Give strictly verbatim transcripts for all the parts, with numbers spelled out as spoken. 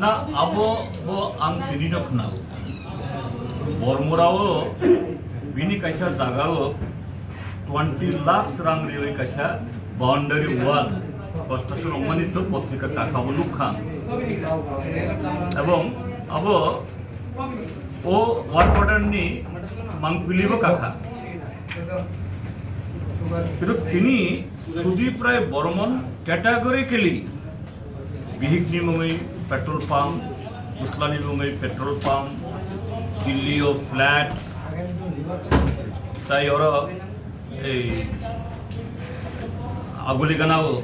Na abo bo ang tini no khna. Bormura o bini kaisa jaga o twenty lakhs rang riwi kaisa boundary wall construction ongmani to potrika kakha bo nukha. Ebong abo o work order ni mangpili bo kakha. Kintu tini Sudip Rai Bormon categorically Bihik ni mungwi petrol pump, Usla ni mungwi petrol pump, Delhi o flat, tai oro ei Aguligana o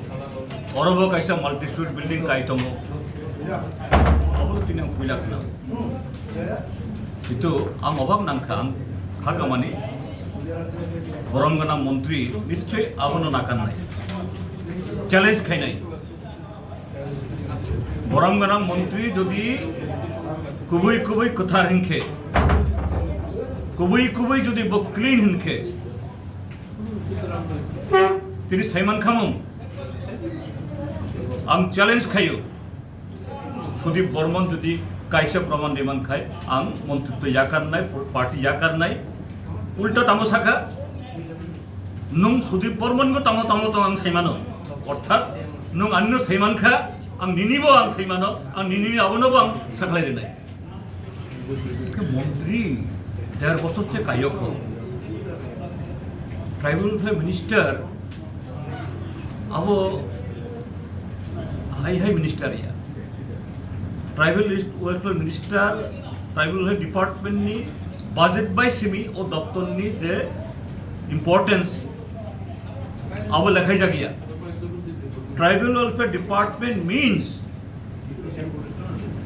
oro bo kaisa multi story building kai tongo. Abo tini ang puila khna. Itu ang obak nangkha, ang khagamani borom gana montri nichoi abono nakannai, challenge khainai. Borom gana montri jodi kubui kubui kwthar hinkhe, kubui kubui jodi bo clean hinkhe, tini saiman khamung, ang challenge khayo. Sudip Bormon jodi kaisa proman diman khai, ang montritw yakarnai, party yakarnai, ulta tamo sakha, nung Sudip Bormon go tamo tamo tong ang saimano, orthat nung anno saiman kha, ang nini bo ang saimano, ang nini abono bo ang sakhlai rinai. Ke montri der bosor che kayok ho. Tribal welfare minister abo hai hai minister ya. Tribal welfare minister, tribal welfare department ni budget bai simi o doptor ni je importance abo lekhai jagiya. Tribal welfare department means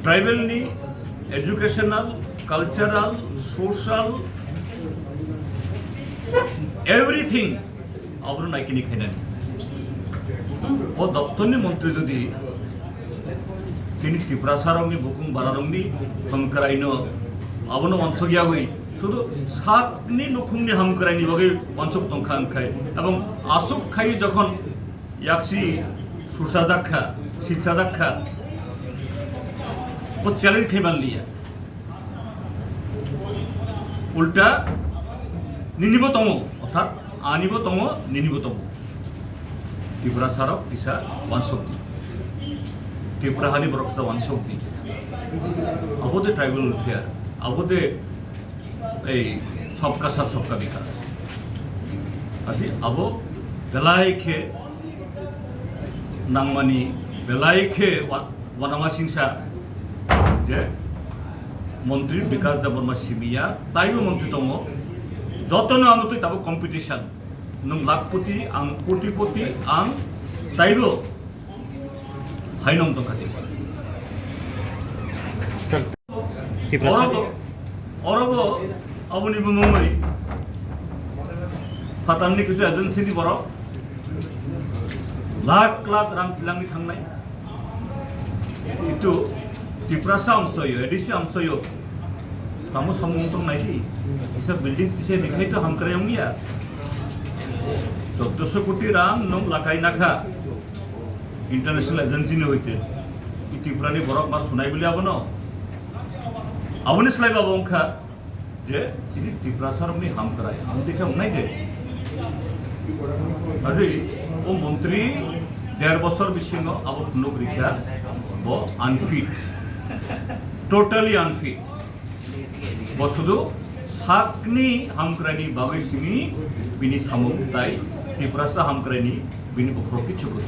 tribal ni educational, cultural, social, everything abono naikini khainani. O doptor ni montri jodi tini Tiprasa rok ni bukung bara rok ni hamkrai no abono wansuk yagwi sudu sak ni nukhung ni hamkrai ni bagwi wansuk tongkha wngkhai, ebong asuk khai jokhon yaksi sursajak kha, silsajak kha, bo challenge khai man liya. Ulta nini bo tongo, orthat ani bo tongo, nini bo tongo. Tiprasa rok kisa wansuk di. Tripura hani borok kisa wansuk di. Abo de tribal welfare, abo de ei sabka sath sabka bikas. Ati abo belai khe nangmani, belai khe wa-, wanama singsa je montri Bikas Debbarma simiya, taibo montri tongo, jotono amo twi tabuk competition, nung lakhpoti, ang kotipoti, ang taibo hai nong tongkha tei. Sir, Tiprasa. Oro bo, oro bo, aboni bo mungwi. Phatarni kisu agency ni borok. Lakh lakh rang tilangni thangnai. Itu Tiprasa amsoyo, A D C amsoyo. Tamo samung tong nai di. Kisa building kisa dikhai to hamkrai ongya. Choddoso koti rang nong lakai nakha. International agency ni hoite. I Tripura ni borok ma sunai bili abono. Aboni slai babo wngkha je chini Tiprasa rokni hamkrai. Ang dekha wngnai de. Ajai o montri der bosor bisingo abo phunuk rikha bo unfit. Totally unfit. Bo sudu sakni hamkraini bagwi simi bini samung tai Tiprasa hamkraini bini bokhorok kichu kwrwi.